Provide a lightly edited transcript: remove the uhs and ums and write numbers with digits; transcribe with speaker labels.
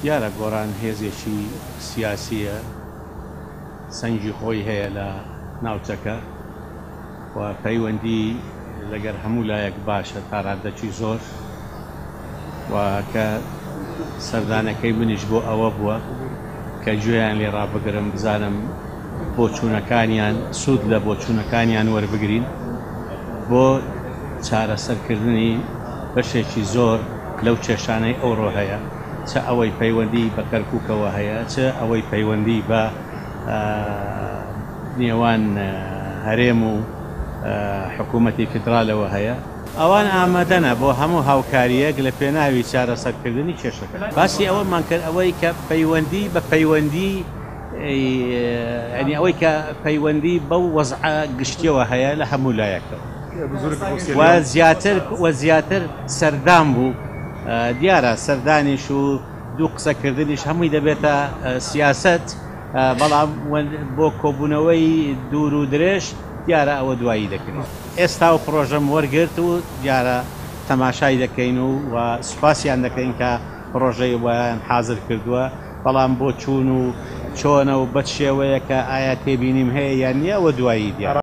Speaker 1: دیارە گۆڕان هێزێکی سیاسییە، سەنگی خۆی هەیە لە ناوچەکە و پەیوەندی لەگەر هەموو لایەک باشە تا رادەکی زۆر و کە سەردانەکەی منیش بۆ ئەوە بووە کە گوێیان لێ رابگرم بزانم بۆچوونەکانیان سوود لە بۆچوونەکانیان وەربگرین بۆ چارەسەرکردنی بەشێکی زۆر لەو کێشانەی ئەوڕۆ هەیە، چ ئەوەی پەیوەندی بە کەرکووکەوە هەیە، چ ئەوەی پەیوەندی بە نێوان هەرێم و حکوومەتی فیدرالەوە هەیە. ئەوان ئامادەنە بۆ هەموو هاوکارییەک لە پێناوی چارەسەرکردنی کێشەکە. باسی ئەوەمان کرد ئەوەی کە پەیوەندی بە پەیوەندی یانی ئەوەی کە پەیوەندی بەو وەزعە گشتیەوە هەیە لە هەموو لایەکەوە و زیاتر و زیاتر سەردان بوو دیارە سەردانیش و دوو قسەکردنیش هەمووی دەبێتە سیاست بەڵام بۆ کۆبوونەوەی دوور و درێژ دیارە ئەوە دوایی دەکرێت. ئێستا و پڕۆژەم وەرگرت و دیارە تەماشای دەکەین و سوپاسیان دەکەین کە پڕۆژەی وایان حازر کردووە، بەڵام بۆ چوون و چۆنە و بەچ شێوەیەکە ئایا تێبینیم هەیە یان نییە ئەوە دوایی دیارە.